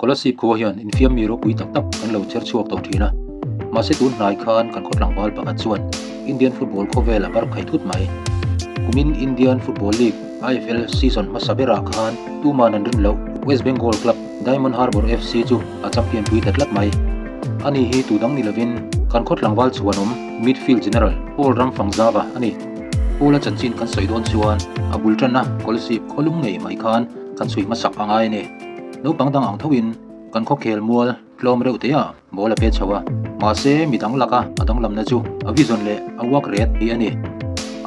Kolasib khua hian infiam mi ropui tak tak kan lo chher chhuak tawh thin a, mahse tun hnai khan kan khaw tlangval pakhat chuan Indian football khawvel a bar khai thut mai. Kumin Indian Football League, IFL, season hmasa berah khan tuman an rin loh West Bengal club Diamond Harbour FC chu a champion pui ta tlat mai. Ani hi tu dang ni lovin kan khaw tlangval chhuanawm midfield general Paul Ramfangzava a ni. Paul-a chanchin kan sawi dawn chuan a bul tanna Kolasib khawlum ngei mai khan kan chhui hmasak a ngai a ni. Naupang dang ang thoin kan khawkhel mual tlawm reuh te ah ball a pe chho a, mahse mi dang laka a danglamna chu a vision leh a work rate hi a ni.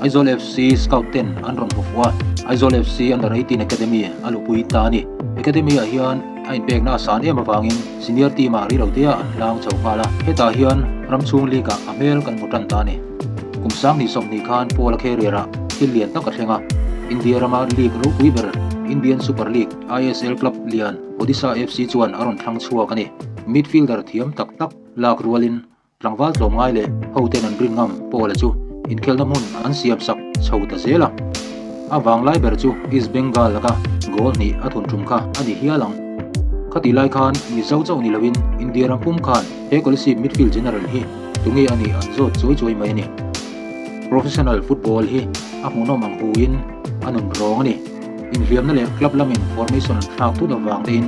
Aizawl FC scout ten an rawn hmu fuh a, Aizawl FC Under 18 Academy a luhpui ta a ni. Academy ah hian a inpekna a san em avangin senior team ah rilo te ah an hlang chho nghal a, hetah hian ramchhung league ah a hmel kan hmu tan ta a ni. Kum 20 20 khan Paul-a career ah thil lian tak a thleng a, India rama league ropui ber Indian Super League, ISL club lian Odisha FC chuan a rawn thlang chhuak a ni. Midfielder thiam tak tak lak rualin tlangval tlawmngai leh hoten an rin ngam Paul-a chu inkhelhna hmun an siam sak chho ta zel a. A vanglai ber chu East Bengal laka goal hnih a thun tum kha a ni hial ang. Khatih lai khan Mizo chauh ni loin India ram pum khan he Kolasib midfield general hi tunge a nih an zawt chuai chuai mai a ni. Professional football hi a hmuhnawm ang huin a nun rawng a ni. Inhliamna leh club lamin formation an thlak thut avang tein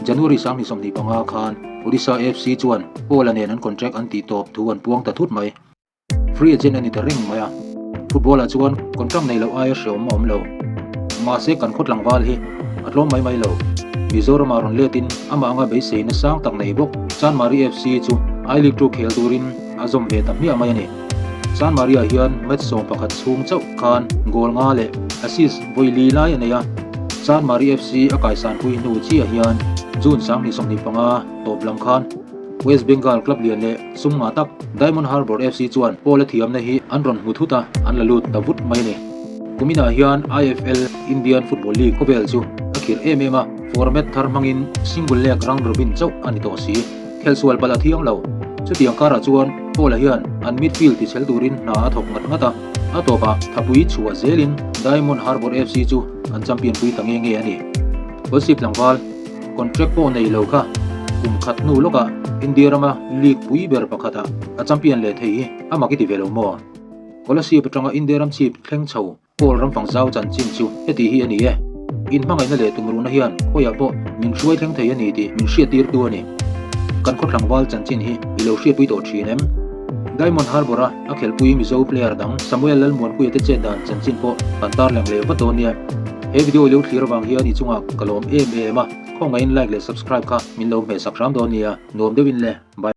January 2025 khan Odisha FC chuan Paul-a nen an contract an tih tawp thu an puang ta thut mai. Free agent a ni ta reng mai a, football-ah chuan contract nei loh aia hreawm a awm lo. Mahse kan khaw tlangval hi a tlawm mai mai lo. Mizoramah rawn letin amah anga beiseina sang tak nei bawk Chanmari FC chu I-League 2 khel turin a zawm ve ta hmiah mai a ni. Chanmari-ah hian match 11 chhung chauh khan goal nga leh assist vawi li lai a nei a, Chanmari FC a kaisanpui hnu chiah hian June 2025 tawp lam khan West Bengal club lian leh sum ngah tak Diamond Harbour FC chuan Paul-a thiamna hi an rawn hmu thut a, an la lut ta vut mai a ni. Kuminah hian IFL, Indian Football League, khawvel chu a khirh em em a, format thar hmangin single leg round robin chauh a ni tawh si. Khelhsual palh a thiang lo. Chutiang karah chuan Paul-a hian an midfield tichhel turin hna a thawk ngat ngat a, a tawpah thapui chhuah zelin Diamond Harbour FC chu an champion pui ta nge nge a ni. Kawlsip tlangval contract pawh nei lo kha kum khat hnu lawkah India rama league pui ber pakhatah a champion leh thei hi a mak i ti ve lo maw? Kolasib atanga India ram chhip thleng chho Paul Ramfangzau chanchin chu heti hi a ni e. Inhmangaihna leh tumruhna hian khawiah pawh min hruai thleng thei a ni tih min hriattirtu a ni. Kan khaw tlangval chanchin hi i lo hriatpui tawh thin em? Diamond Harbour-a a khelhpui Mizo player dang Samuel Lalmuanpuia te chet dan chanchin pawh kan tarlang leh vat dawn nia. He video i lo thlir avang hian i chungah ka lawm em em a, khawngaihin like leh subscribe kha min lo hmehsak hram dawn nia. Nuam deuhin le. Bye.